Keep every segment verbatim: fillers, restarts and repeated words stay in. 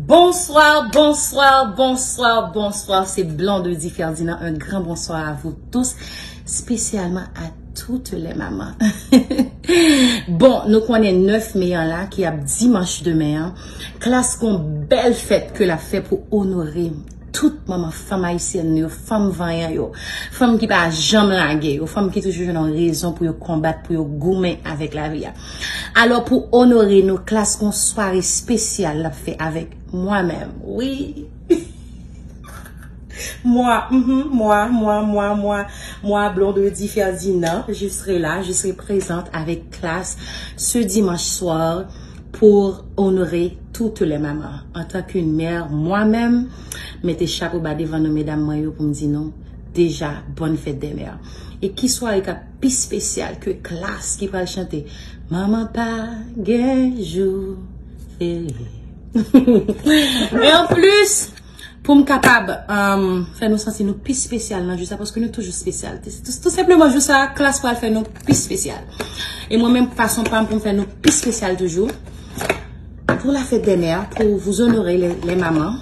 Bonsoir, bonsoir, bonsoir, bonsoir. C'est Blondedy Ferdinand. Un grand bonsoir à vous tous, spécialement à toutes les mamans. Bon, nou konnen nèf me an la, ki ap dimanch demen an, Klass gon bèl fèt ke l ap fè pou onore tout manman, fanm ayisyèn nou yo, fanm vanyan yo, fanm ki pa janm lage yo, fanm ki toujou jwenn yon rezon pou yo konbat, pou yo goumen avèk lavi a. Alò, pou onore nou, Klass gon sware espesyal l ap fè avèk mwa menm. Wi. Moi, mhm, moi, moi, moi, moi, moi, Blondedy Ferdinand, je serai là, je serai présente avec Klass ce dimanche soir pour honorer toutes les mamans. En tant qu'une mère, moi-même, mete chapo ba devan nou, medam mwen yo, pou m di nou deja, bonne fête des mères. E ki sware k ap pi espesyal ke Klass ki pral chante Manman pa gen jou feriye. E an plis, pou m kapab um, fè nou santi nou pi espesyal nan jou sa, paske nou toujou espesyal. Tou, tou senpleman, jou sa, Klass pral fè nou pi espesyal. E mwen menm, fason pa m pou m fè nou pi espesyal toujou. Pour la fête des mères, pour vous honorer les, les mamans,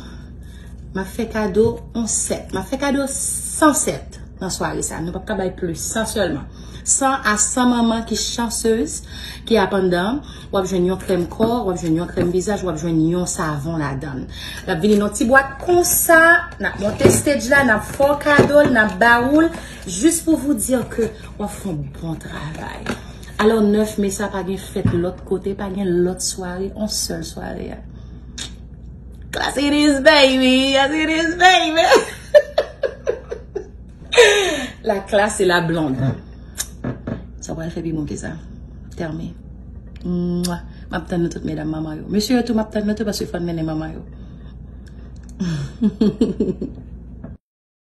m ap fè kado yon sèt. M ap fè kado san sèt nan sware sa. Nou p ap ka bay plis, san sèlman. San a san manman ki chansez, ki ap anndan. W ap jwenn yon krèm kò, w ap jwenn yon krèm vizaj, w ap jwenn yon savon ladan l. L ap vini nan ti bwat konsa, n ap monte stage la, n ap fè w kado l, n ap ba ou l, jis pou vous dire ke w ap fè yon bon travay. Alò, nèf me sa, pa gen fèt lòt kote, pa gen lòt sware, yon sèl sware a. Klass it is, baby, yes it is, baby. La Klass et la Blonde. Sa pral fè pi bon ke sa. Tèmine. Mwa. M ap tann nou tout, medam, manman yo. Mesye yo tou, m ap tann nou tou, paske fò n mennen manman yo.